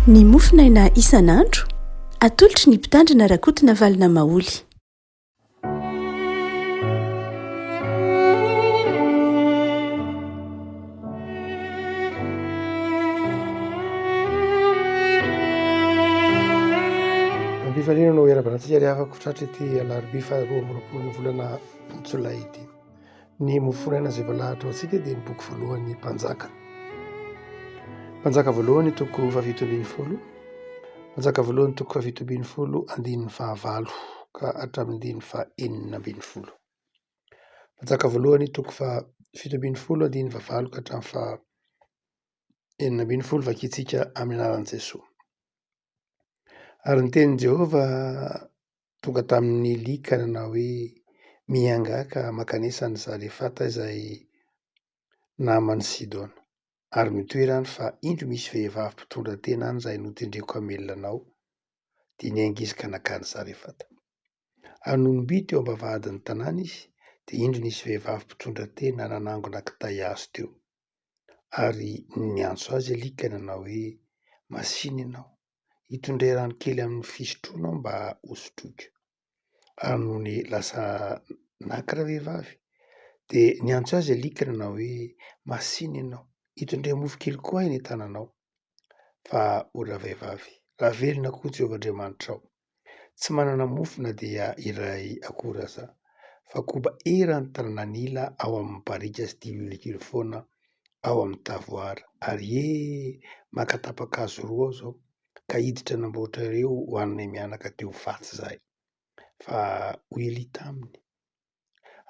Ny mofonaina isan'andro, atolotry ny Mpitandrina Rakotonavalona Maholy. Am-pifaliana no iarahabana antsika ry havako tratra ity alarobia faha 22 ny volana jolay ity. Ny mofonaina izay voalahatra ho antsika dia ny boky voalohan'ny Mpanjaka. Mpanjaka voalohany toko faha-17. Mpanjaka voalohany toko faha-17 andininy fahavalo ka hatramin'ny andininy faha-16. Mpanjaka voalohany toko faha-17 andininy fahavalo ka hatramin'ny faha-16 vakintsika amin'ny anaran'i Jesoa. Ary ny tenin'i Jehovah tonga tamin'i Elia ka nanao hoe, Miangà ka mankanesa any Zarefata izay naman'i Sidona, ary mitoera any, fa indro misy vehivavy mpitondra tena any izay notendreko hamelona anao. Dia niainga izy ka nankany Zarefata. Ary nony mby teo am-bavahadin'ny tanàna izy, dia indro nisy vehivavy mpitondra tena nanangona kitay hazo teo. Ary niantso azy Elia ka nanao hoe, Masìna ianao, Hitondray rano kely amin'ny fisotroana aho mba hosotroiko. Ary nony lasa naka ravehivavy, dia niantso azy alika nanao hoe, Masìna ianao, hitondray mofo kely koa aho eny an-tananao. Fa hoy ravehivavy, Raha velona koa Jehovah Andriamanitrao, tsy manana mofo na dia iray akory aza, fa koba eran'ny tanànan'ila ao amin'ny barika sy diloilo foana ao amin'ny tavoara, ary e, maka tapa-kazo roa aho izao, ka hiditra hanamboatra ireo ho anay mianaka teo faty izahay. Fa hoy Elia taminy,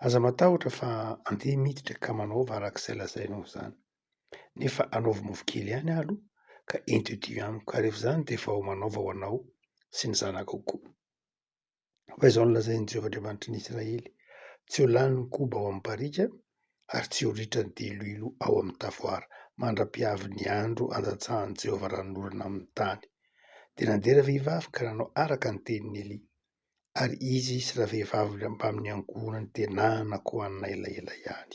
Aza matahotra fa andeha miditra ka manaova araka izay lazainao izany. Nefa anaovy mofo kely ihany aho aloha ka ento ety amiko, ary rehefa izany dia vao manaova ho anao sy ny zanakao koa. Fa izao no lazain'i Jehovah Andriamanitry ny Israely, Tsy ho lany ny koba ao amin'ny barika, ary tsy ho ritra ny diloilo ao amin'ny tavoara, mandra-pihavin'ny andro handatsahan'i Jehovah ranonorana amin'ny tany. Dia nandeha ravehivavy ka nanao araka ny tenin'i Elia. Ary izy sy ravehivavy mbamin'ny ankohonany dia nanan-kohanina elaela ihany.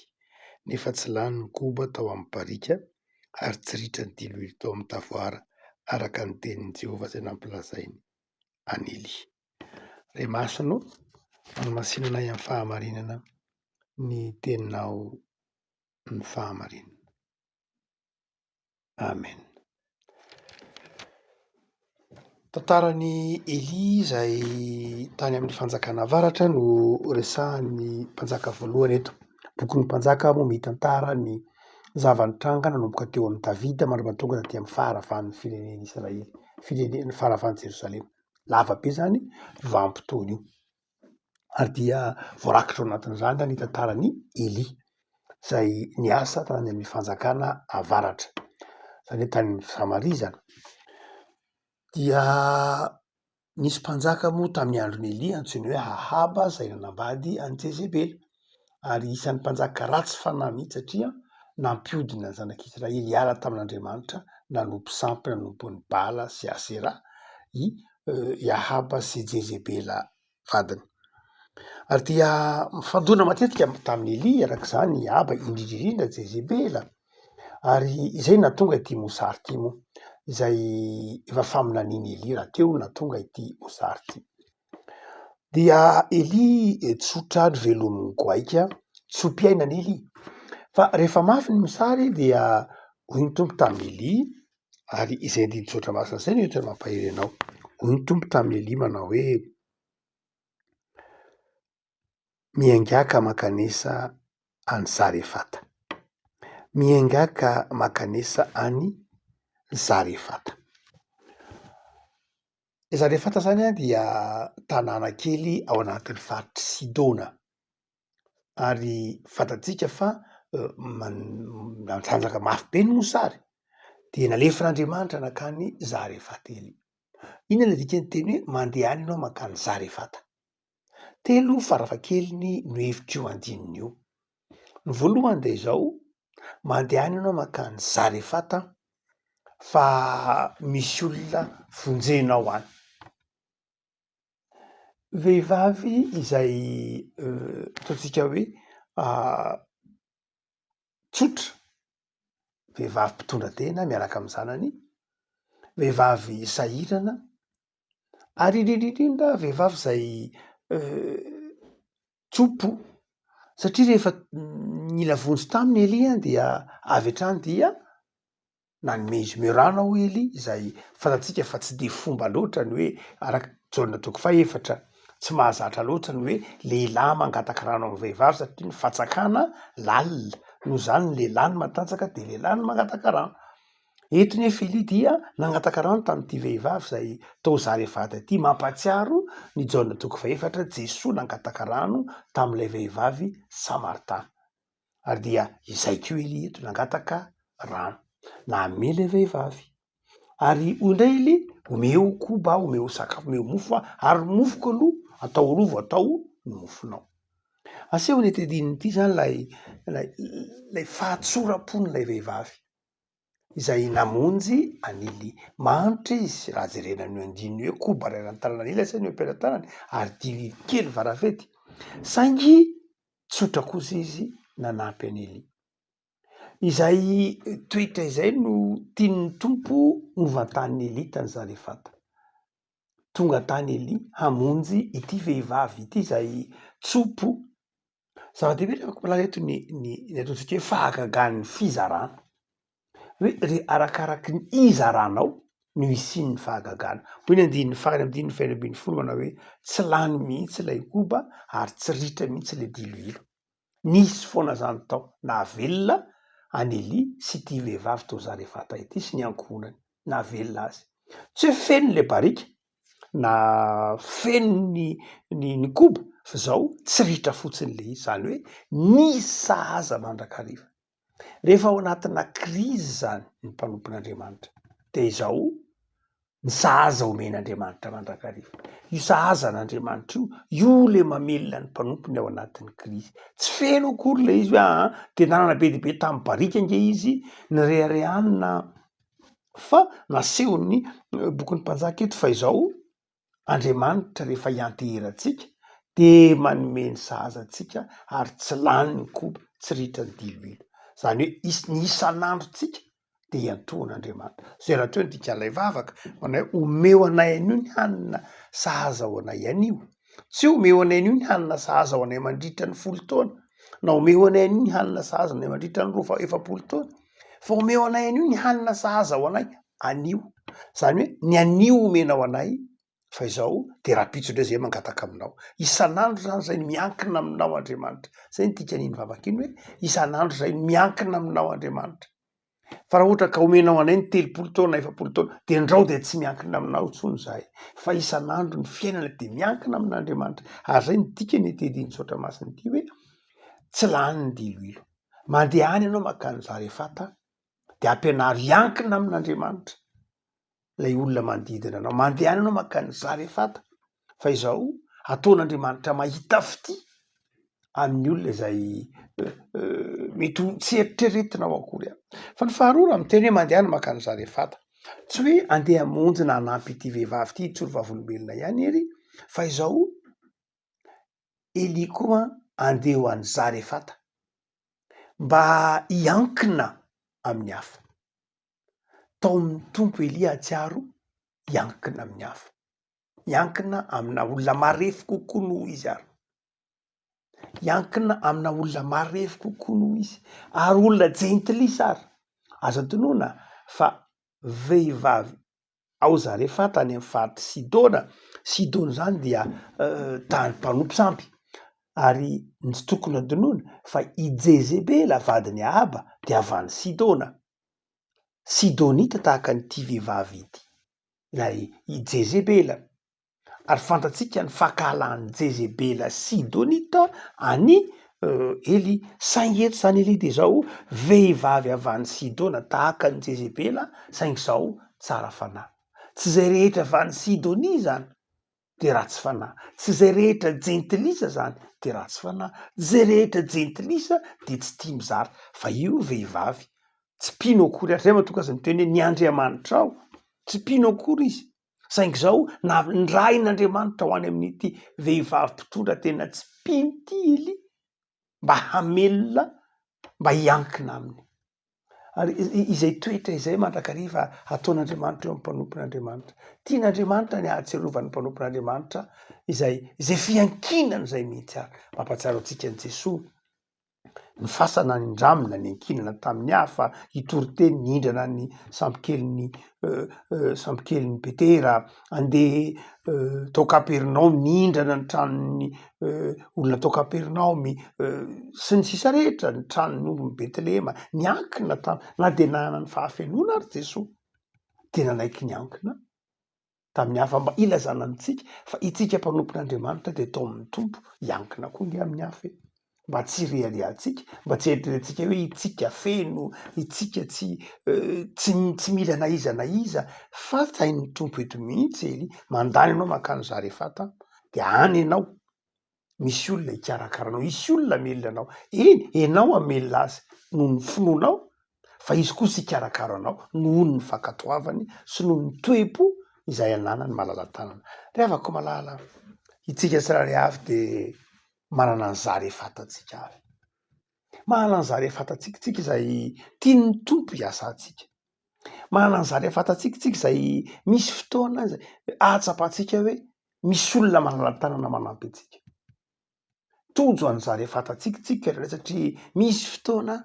Nefa tsy lany ny koba tao amin'ny barika, ary tsy ritra ny diloilo tao amin'ny tavoara, araka ny tenin'i Jehovah izay nampilazainy an'i Elia. Ray Masina ô, manomasina anay amin'ny fahamarinana ny teninao ny fahamarinana. Amen. Tantaran'i Elia izay tany amin'ny fanjakana avaratra no resahan'ny mpanjaka voalohany eto. Bokin'ny mpanjaka moa mitantara ny zava-nitranga nanomboka teo amin'i Davida mandra-pahatonga taty amin'ny faharavan'ny firenen'Israely, firenena, faharavan'i Jerosalema. Lava be izany io vanim-potoana io. Ary dia voarakitra ao anatin'izany ny tantaran'i Elia izay niasa tany amin'ny fanjakana avaratra, izany hoe tany Samaria izany. Dia nisy mpanjaka moa tamin'ny andron'i Elia antsoina hoe Ahaba izay nanambady an'i Jezebela ary isan'ny mpanjaka ratsy fanahy mihitsy satria nampiodina ny zanak'Israely hiala tamin'Andriamanitra nanompo sampy, nanompo an'i Bala sy Asera i Ahaba sy Jezebela vadiny. Ary dia mifandona matetika tamin'i Elia araka izany i Ahaba, indrindra indrindra Jezebela. Ary izay no nahatonga ity mosary ity moa, izay efa faminanian'i Elia rahateo no nahatonga ity mosary ity. Dia Elia tsotra novelomin'ny goaika, tso-piainana Elia. Fa rehefa mafy ny mosary dia hoy ny Tompo tamin'i Elia, ary izay andinin-tsoratra masina izay no entina mampahery anao. Hoy ny Tompo tamin'i Elia manao hoe, Miaingà ka mankanesa any Zarefata. Miaingà ka mankanesa any Zarefata. Zarefata izany dia tanàna kely ao anatin'ny faritr'i Sidona. Ary fantatsika fa natanjaka mafy be ny mosary, dia nalefan'Andriamanitra nankany Zarefata Elia. Inona no dikan'ny teny hoe mandehana ianao mankany Zarefata? Telo farafahakeliny no hevitr'io andininy io. Ny voalohany dia izao, mandehana ianao mankany Zarefata fa misy olona vonjenao any. Vehivavy izay ataontsika hoe tsotra, vehivavy mpitondra tena miaraka amin'ny zanany. Vehivavy sahirana ary indrindra indrindra vehivavy izay tso-po satria rehefa nila vonjy taminy Elia dia avy hatrany dia nanome izy omeo rano aho hoy Elia izay fantatsika fa tsy dia fomba loatra ny hoe araka Jaona toko fahefatra, tsy mahazatra loatra ny hoe lehilahy mangataka rano amin'ny vehivavy satria ny fatsakana lalina, noho izany ny lehilahy no matanjaka dia lehilahy no mangataka rano. Eto nefa Elia dia nangataka rano tamin'ity vehivavy izay tao Zarefata ity, mampahatsiaro ny Jaona toko fahefatra, Jesoa nangataka rano tamin'ilay vehivavy Samaritana. Ary dia izay koa Elia eto nangataka rano. Nanome ilay vehivavy. Ary hoy indray Elia, omeo koba aho, omeo sakafo, omeo mofo aho, ary ny mofoko aloha atao aloha vao atao ny mofonao. Asehon'ity andininy ity izany ilay ilay ilay fahatsoram-pon'ilay vehivavy izay namonjy an'i Elia. Mahantra izy raha jerena an'io andininy io hoe koba iray ran'ny tanana ila asainy eo am-pelatanany ary diloilo kely varafety. Saingy tsotra kosa izy nanampy an'i Elia. Izay toetra izay no tian'ny Tompo novantanin'i Elia tany Zarefata. Tonga tany Elia hamonjy ity vehivavy ity izay tso-po. Zava-dehibe ry havako malala eto ny ny ny ataontsika hoe fahagagan'ny fizarana. Hoe re arakaraky ny izaranao no hisian'ny fahagagana. Hoy ny andininy farany amin'ny andininy fahenina ambin'ny folo manao hoe tsy lany mihitsy ilay koba ary tsy ritra mihitsy ilay diloilo. Nisy foana izany tao, nahavelona an'i Elia sy ity vehivavy tao Zarefata ity sy ny ankohonany. Nahavelona azy. Tsy hoe feno ilay barika na feno ny ny ny koba fa izao tsy ritra fotsiny ilay izy. Izany hoe nisy sahaza mandrakariva. Rehefa ao anatina krizy izany ny mpanompon'Andriamanitra dia izao ny sahaza omen'Andriamanitra mandrakariva. Io sahaza an'Andriamanitra io, io le mamelona ny mpanompony ao anatin'ny krizy. Tsy feno akory le izy hoe aa dia nanana be dia be tamin'ny barika ange izy, nireharehanina fa nasehon'ny bokin'ny mpanjaka eto fa izao Andriamanitra rehefa ianteherantsika dia manome ny sahaza antsika ary tsy lany ny koba, tsy ritra ny diloilo. Izany hoe is- ny isan'androntsika dia iantohan'Andriamanitra. Izay rahateo ny dikan'ilay vavaka, manao hoe omeo anay anio ny hanina sahaza ho anay anio. Tsy hoe omeo anay anio ny hanina sahaza ho anay mandritra ny 10 taona, na omeo anay anio ny hanina sahaza anay mandritra ny roa fa 40 taona, fa omeo anay anio ny hanina sahaza ho anay anio. Izany hoe ny anio omenao anay fa izao dia rahampitso indray izay mangataka aminao. Isan'andro izany izay miankina aminao Andriamanitra. Izay ny dikan'iny vavaka iny hoe isan'andro izay miankina aminao Andriamanitra. Fa raha ohatra ka omenao anay ny 30 taona, 40 taona dia ndrao dia tsy miankina aminao intsony izahay. Fa isan'andro ny fiainana dia miankina amin'Andriamanitra. Ary izay ny dikany ity andinin-tsoratra masina ity hoe tsy lany ny diloilo. Mandeha any ianao mankany Zarefata dia ampianaro hiankina amin'Andriamanitra ilay olona manodidina anao. Mandehana ianao mankany Zarefata fa izao ataon'Andriamanitra mahita fitia amin'ny olona izay mety ho tsy eritreretinao akory aho. Fa ny faharoa raha miteny hoe mandehana mankany Zarefata, tsy hoe andeha hamonjy na hanampy ity vehivavy ity hijoro vavolombelona ihany ery fa izao Elia koa andeha ho any Zarefata mba hiankina amin'ny hafa. Tao amin'ny Tompo Elia hahatsiaro hiankina amin'ny hafa, hiankina amina olona marefo kokoa noho izy ary, hiankina amina olona marefo kokoa noho izy ary olona jentilisa ary. Azo antonona fa vehivavy ao Zarefata any amin'ny faritr'i Sidona. Sidona izany dia tany mpanompo sampy ary ny tsy tokony hadinoina fa i Jezebela vadin'i Ahaba dia avy any Sidona. Sidonita tahaka an'ity vehivavy ity ilay i Jezebela. Ary fantatsika ny fankahalan'i Jezebela Sidonita an'i Elia. Saingy eto izany Elia dia izao, vehivavy avy any Sidona tahaka an'i Jezebela, saingy izao tsara fanahy. Tsy izay rehetra avy any Sidonia izany dia ratsy fanahy. Tsy izay rehetra jentilisa izany dia ratsy fanahy. Tsy izay rehetra jentilisa dia tsy tia mizara. Fa io vehivavy tsy mpino akory, ary izay mahatonga azy miteny hoe ny Andriamanitrao, tsy mpino akory izy. Saingy izao, nirahin'Andriamanitra ho any amin'ity vehivavy mpitondra tena tsy mpino ity Elia, mba hamelona, mba hiankina aminy. Ary izay toetra izay mandrakariva ataon'Andriamanitra eo amin'ny mpanompon'Andriamanitra. Tian'Andriamanitra ny hahatsiarovan'ny mpanompon'Andriamanitra izay izay fiankinana izay mihitsy ary. Mampahatsiaro antsika an'i Jesoa ny fasana nindramina niankinana tamin'ny hafa, hitory teny nihindrana ny sambikelin'ny sambikelin'i Petera, andeha tao Kapernaomy nihindrana ny tranon'ny olona tao Kapernaomy sy ny sisa rehetra, ny tranon'ny ombin'i Betlehema, niankina tam- na dia nanana ny fahafenoana ary Jesoa dia nanaiky niankina tamin'ny hafa mba hilazana amintsika fa itsika mpanompon'Andriamanitra dia taomin'ny Tompo hiankina koa nge amin'ny hafa e! Mba tsy hireharehantsika, mba tsy hieritreretintsika hoe itsika feno, itsika tsy tsy tsy mila na iza na iza fa sain'ny Tompo eto mihitsy Elia, mandany ianao mankany Zarefata dia any ianao misy olona hikarakara anao, hisy olona hamelona anao, eny ianao hamelona azy noho ny finoanao fa izy kosa hikarakara anao noho ny fankatoavany sy noho ny toe-po izay ananany malala-tanana. Ry havako malala, itsika tsirairay avy dia manana ny Zarefatantsika avy. Manana ny Zarefatantsika tsika izay tian'ny Tompo hiasantsika. Manana ny Zarefatantsika tsika izay misy fotoana izay ahatsapantsika hoe misy olona malala-tanana manampy antsika. Tojo an'i Zarefatantsika tsika indraindray satria misy fotoana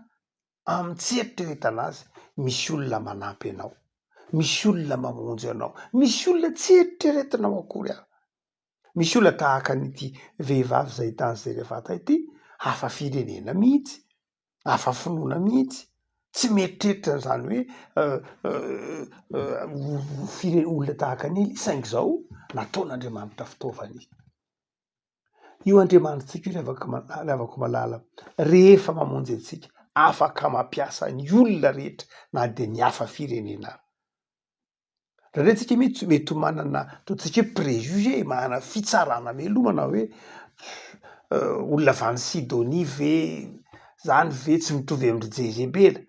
amin'ny tsy eritreretana azy misy olona manampy anao, misy olona mamonjy anao, misy olona tsy eritreretinao akory ary. Misy olona tahaka an'ity vehivavy izay tany Zarefata ity, hafa firenena mihitsy, hafa finoana mihitsy, tsy mieritreritra an'izany hoe fire- olona tahaka an'iny, saingy izao nataon'Andriamanitra fitaovana izy. Io Andriamanitsika io ry havako ma- ry havako malala, rehefa mamonjy antsika, afaka mampiasa ny olona rehetra na dia ny hafa firenena ary. Indraindray tsika mety mety ho manana ataontsika hoe préjugé, manana fitsarana mialoha hoe olona avy any Sidonie ve, zany ve tsy mitovy amin-dry Jezebela?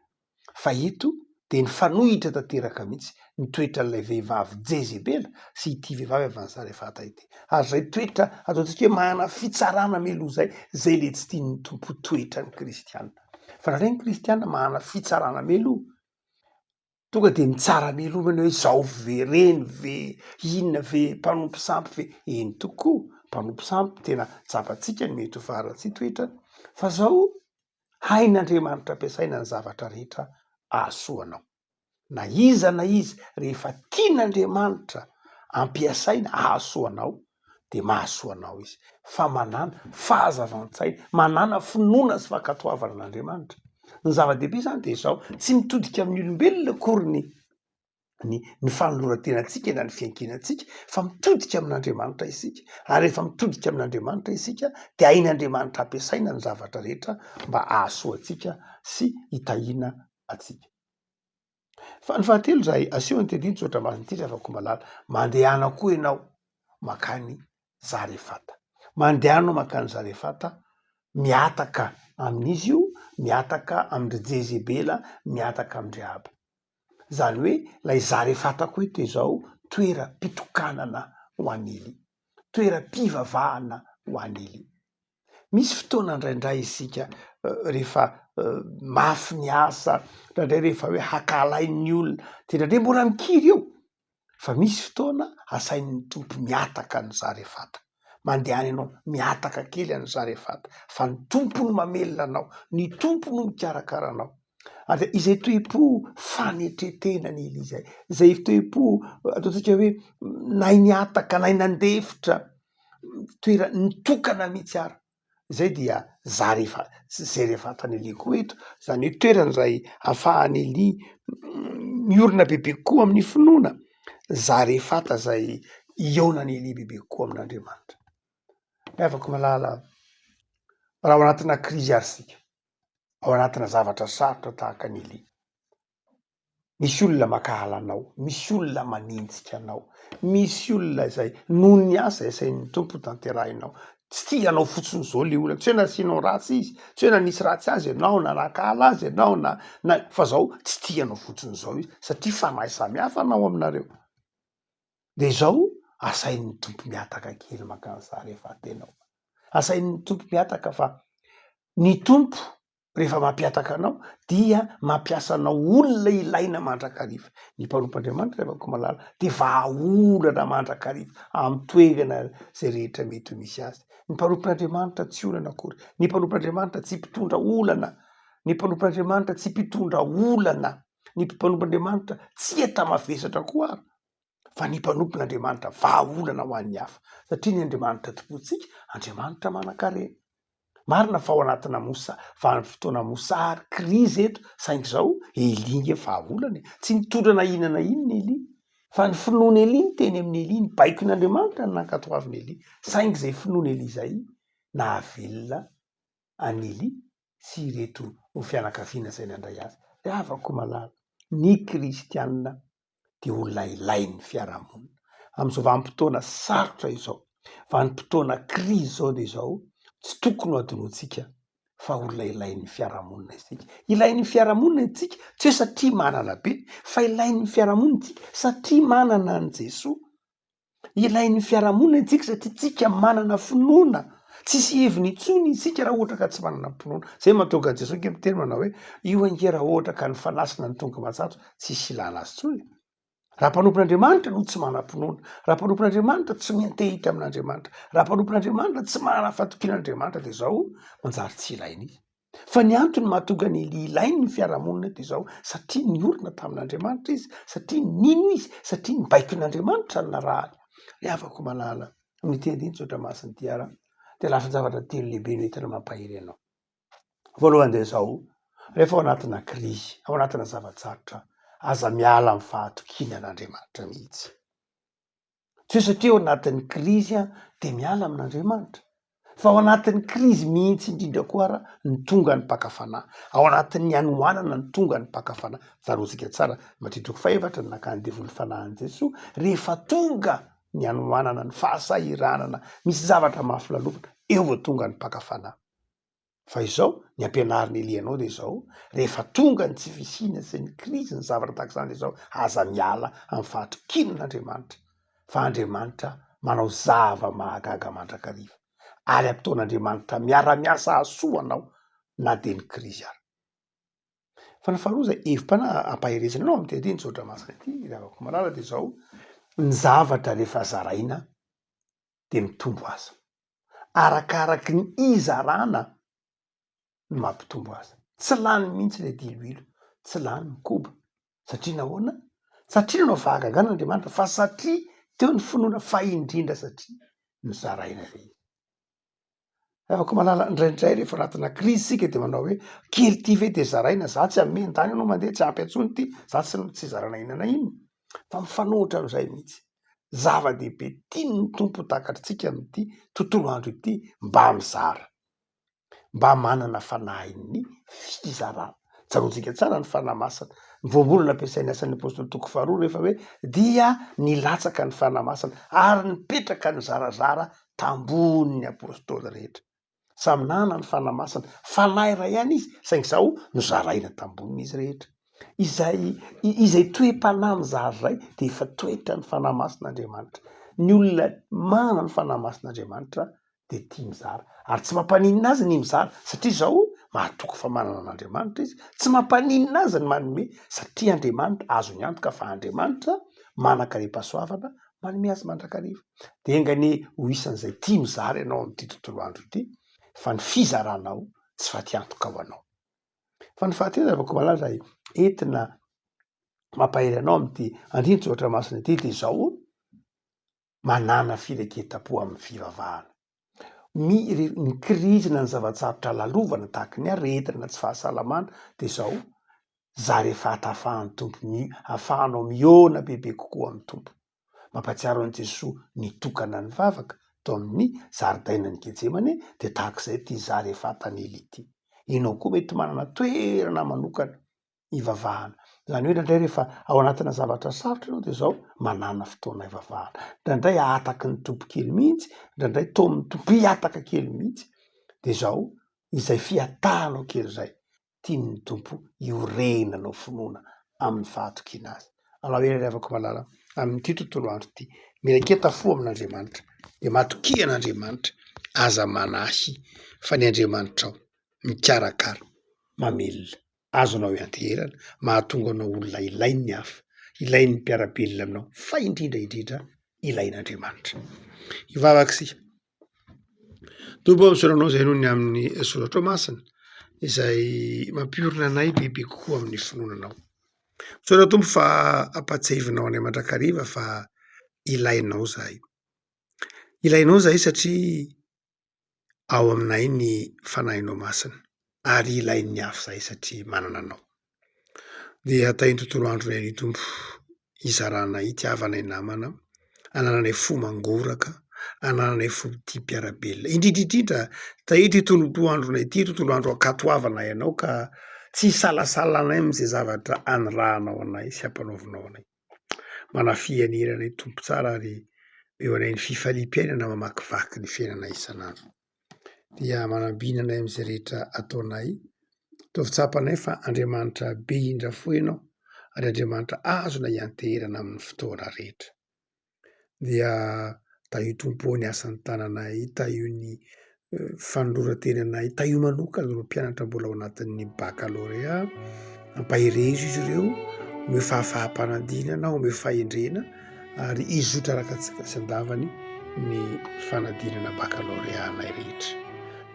Fa eto dia nifanohitra tanteraka mihitsy ny toetran'ilay vehivavy Jezebela sy ity vehivavy avy any Zarefata ity. Ary izay toetra ataontsika hoe manana fitsarana mialoha izay, izay ilay tsy tian'ny Tompo ho toetran'ny kristiana. Fa indraindray ny kristiana manana fitsarana mialoha, Tonga dia mitsara mialoha hoe zao ve, reny ve, inona ve, mpanompo sampy ve. Eny tokoa, mpanompo sampy tena tsapantsika ny mety ho faharatsian toetrany. Fa zao, hain'Andriamanitra ampiasaina ny zavatra rehetra ahasoa anao. Na iza na iza, rehefa tian'Andriamanitra ampiasaina ahasoa anao, dia mahasoa anao izy fa manàna fahazavan-tsaina, manàna finoana sy fankatoavana an'Andriamanitra. Ny zava-dehibe izany dia izao, tsy mitodika amin'ny olombelona akory ny ny ny fanoloran-tenantsika na ny fiankinantsika fa mitodika amin'Andriamanitra isika, ary rehefa mitodika amin'Andriamanitra isika dia hain'Andriamanitra ampiasaina ny zavatra rehetra mba hahasoa antsika sy hitahiana antsika. Fa ny fahatelo izay asehon'ity andinin-tsoratra masina ity ry havako malala, mandehana koa ianao mankany Zarefata. Mandehana mankany Zarefata, mihataka amin'izy io, mihataka amin-dry Jezebela, mihataka amin-dry Ahaba. Izany hoe ilay Zarefata koa eto izao toeram-pitokanana ho an'i Elia, toeram-pivavahana ho an'i Elia. Misy fotoana indraindray isika rehefa mafy ny asa, indraindray rehefa hoe hankahalain'ny olona, de indraindray mbola mikiry eo, fa misy fotoana asain'ny Tompo mihataka an'i Zarefata, mandehana ianao mihataka kely an'i Zarefata fa ny Tompo no mamelona anao, ny Tompo no mikarakara anao. Ary dia izay toe-po fanetren-tena ny Elia izay, izay toe-po ataontsika hoe nahay nihataka, nahay nandefitra, toerana nitokana mihitsy ary, izay dia Zarefa- Zarefatan'i Elia koa eto, izany hoe toerana izay ahafahan'i Elia miorina bebe kokoa amin'ny finoana, Zarefata izay hihaonan'i Elia bebe kokoa amin'Andriamanitra. Ry havako malala, raha ao anatina krizy ary isika, ao anatina zavatra sarotra tahaka an'i Elia. Misy olona mankahala anao, misy olona manenjika anao, misy olona izay noho ny asa izay asain'ny Tompo ho tanterahinao. Tsy tia anao fotsiny izao ilay olona, tsy hoe nasianao ratsy izy, tsy hoe nanisy ratsy azy ianao na nankahala azy ianao na na fa izao tsy tia anao fotsiny izao izy satria fanahy samy hafa ny ao aminareo. Dia izao asain'ny Tompo mihataka kely mankany Zarefata ianao. Asain'ny Tompo mihataka fa ny Tompo. Rehefa mampihataka anao dia mampiasa anao olona ilaina mandrakariva. Ny mpanompon'Andriamanitra ry havako malala dia vahaolana mandrakariva amin'ny toerana izay rehetra mety ho misy azy. Ny mpanompon'Andriamanitra tsy olana akory. Ny mpanompon'Andriamanitra tsy mpitondra olana. Ny mpanompon'Andriamanitra tsy mpitondra olana. Ny mpanompon'Andriamanitra tsy enta-mavesatra koa ary fa ny mpanompon'Andriamanitra vahaolana ho an'ny hafa satria ny Andriamanitra tompontsika Andriamanitra manan-karena. Marina fa ao anatina mosa, vanim-potoana mosary, krizy eto, saingy izao Elia nge vahaolana e! Tsy nitondra na inona na inona Elia, fa ny finoan'i Elia no teny amin'i Elia, ny baikon'Andriamanitra no nankatoavin'i Elia, saingy izay finoan'i Elia izay nahavelona an'i Elia sy ireto fianakaviana izay nandray azy. Ry havako malala, ny kristiana dia olona ilain'ny fiarahamonina. Amin'izao vanim-potoana sarotra izao, vanim-potoana krizy izao dia izao, tsy tokony ho adinointsika fa olona ilain'ny fiarahamonina isika. Ilain'ny fiarahamonina isika, tsy hoe satria manana be, fa ilain'ny fiarahamonina isika satria manana an'i Jesoa. Ilain'ny fiarahamonina isika satria tsika manana finoana. Tsisy heviny intsony isika raha ohatra ka tsy manana finoana. Zay mahatonga an'i Jesoa ange miteny manao hoe io ange raha ohatra ka ny fanasina ny tonga matsatso tsisy ilana azy intsony. Raha mpanompon'Andriamanitra no tsy manam-pinoana, raha mpanompon'Andriamanitra tsy miantehitra amin'Andriamanitra, raha mpanompon'Andriamanitra tsy manana fatokiana an'Andriamanitra dia izao manjary tsy ilaina izy. Fa ny antony mahatonga an'i Elia ilainy ny fiarahamonina dia izao, satria niorina tamin'Andriamanitra izy, satria nino izy, satria ny baikon'Andriamanitra no narahany. Ry havako malala, amin'ity andinin-tsoratra masina ity ary dia lafin-javatra telo lehibe no entina mampahery anao. Voalohany dia izao, rehefa ao anatina krizy, ao anatina zava-tsarotra, aza miala amin'ny fahatokiana an'Andriamanitra mihitsy. Tsy hoe satria ao anatin'ny krizy aho dia miala amin'Andriamanitra, fa ao anatin'ny krizy mihitsy indrindra koa ara no tonga ny mpaka fanahy, ao anatin'ny hanoanana no tonga ny mpaka fanahy. Tsaroantsika tsara, Matio toko fahefatra ny nakan'ny devoly fanahy an'i Jesoa, rehefa tonga ny hanoanana, ny fahasahiranana, misy zavatra mafy lalovana, eo vao tonga ny mpaka fanahy. Fa izao, ny ampianarin'i Elia anao dia izao, rehefa tonga ny tsy fisiana sy ny krizy, ny zavatra tahaka izany dia izao, aza miala amin'ny fahatokiana an'Andriamanitra, fa Andriamanitra manao zava-mahagaga mandrakariva, ary ampitaon'Andriamanitra miara-miasa hahasoa anao na dia ny krizy ara. Fa ny faharoa izay hevi-panahy ampaherezana anao amin'ity andinin-tsoratra masina ity, ry havako malala, dia izao, ny zavatra rehefa zaraina dia mitombo asa. Arakaraky ny izarana no mampitombo azy. Tsy lany mihitsy ilay diloilo, tsy lany ny koba. Satria nahoana? Satria nanao fahagagana Andriamanitra fa satria teo ny finoana fa indrindra satria nozaraina ilay izy. Afaka malala indraindray rehefa anatina krizy isika dia manao hoe kely ity ve dia zaraina, za tsy hanome, ndany ianao mandeha tsy ampy intsony ity, za tsy tsy hizarana inona na inona. Fa mifanohitra amin'izay mihitsy. Zava-dehibe tian'ny Tompo ho takatritsika amin'ity tontolo andro ity mba mizara, mba manana fanahin'ny fizarana. Tsaroantsika tsara ny Fanahy Masina. Ny voambolana ampiasain'ny Asan'ny Apôstôly toko faharoa rehefa hoe dia nilatsaka ny Fanahy Masina ary nipetraka nizarazara tambonin'ny Apôstôly rehetra. Samy nanana ny Fanahy Masina. Fanahy iray ihany izy, saingy izao nozaraina tamboniny izy rehetra. Izay, izay toe-panahy mizara izay dia efa toetran'ny Fanahy Masin'Andriamanitra. Ny olona manana ny Fanahy Masin'Andriamanitra dia tia mizara. Ary tsy mampaninona azy ny mizara, satria izao mahatoky fa manana an'Andriamanitra izy. Tsy mampaninona azy ny manome, satria Andriamanitra, azony antoka fa Andriamanitra manan-karem-pahasoavana manome azy mandrakariva. Dia enga anie ho isan'izay tia mizara ianao amin'ity tontolo andro ity, fa ny fizaranao tsy fatiantoka ho anao. Fa ny fahatelo ravako malala entina mampahery anao amin'ity andinin-tsoratra masina ity dia izao, manàna fireketam-po amin'ny fivavahana. Mi, ny krizy na ny zava-tsarotra lalovana tahaka ny aretina na tsy fahasalamana dia izao, zary efa hatafahan'ny Tompo mi, ahafahanao mihaona bebe kokoa amin'ny Tompo. Mampahatsiaro an'i Jesoa nitokana nivavaka tao amin'ny zaridainan'i Getsemane dia tahaka izay ity Zarefatan'i Elia ity. Ianao koa mety manana toerana manokana ivavahana. Izany hoe indraindray rehefa ao anatina zavatra sarotra ianao dia izao manàna fotoana ivavahana. Indraindray ahataky ny Tompo kely mihitsy, indraindray taomin'ny Tompo hihataka kely mihitsy. Dia izao, izay fihatahanao kely izay, tian'ny Tompo hiorenanao finoana amin'ny fahatokiana Azy. Alao hery ry havako malala amin'ity tontolo andro ity. Miraketa fo amin'Andriamanitra, dia matokia an'Andriamanitra, aza manahy fa ny Andriamanitrao mikarakara. mamelona, azonao ianteherana, mahatonga anao olona ilain'ny hafa, ilain'ny mpiara-belona aminao, fa indrindra indrindra ilain'Andriamanitra. Hivavaka isika. Tompo ô, misaotra anao izay noho ny amin'ny soratrao masina izay mampiorina anay bebe kokoa amin'ny finoana anao. Misaotra Tompo fa ampahatsiahivinao anay mandrakariva fa ilainao izahay. Ilainao izahay satria ao aminay ny Fanahinao Masina ary ilain'ny hafa izahay satria manana Anao. Dia tahin'ny tontolo andronay anio Tompo, hizaranay, hitiavanay namana, hanananay fo mangoraka, hanananay fo tia mpiara-belona. Indrindra indrindra, tahio ity tontolo andronay ity, tontolo andro ankatoavanay Anao ka tsy hisalasalanay amin'izay zavatra anirahanao anay sy ampanaovinao anay. Manafia ny hery anay Tompo tsara ary eo anay ny fifaliam-piainana mamakivaky ny fiainana isan'andro. Dia manambina anay amin'izay rehetra ataonay. Ataovy tsapanay fa Andriamanitra be indra fo Ianao ary Andriamanitra azonay ianteherana amin'ny fotoana rehetra. Dia tahio Tompo ô ny asan'ny tananay, tahio ny fanoloran-tenanay, tahio manokana ireo mpianatra mbola ao anatin'ny bakalorea, ampaherezo izy ireo, omeo fahafaham-panadinana, omeo fahendrena ary hizotra araka ny sy an-davany ny fanadinana bakalorea anay rehetra.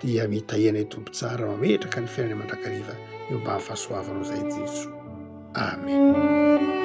Dia mitahia anay Tompo tsara mametraka ny fiainana mandrakariva eo ambany fahasoavanao izay Jesoa. Amen.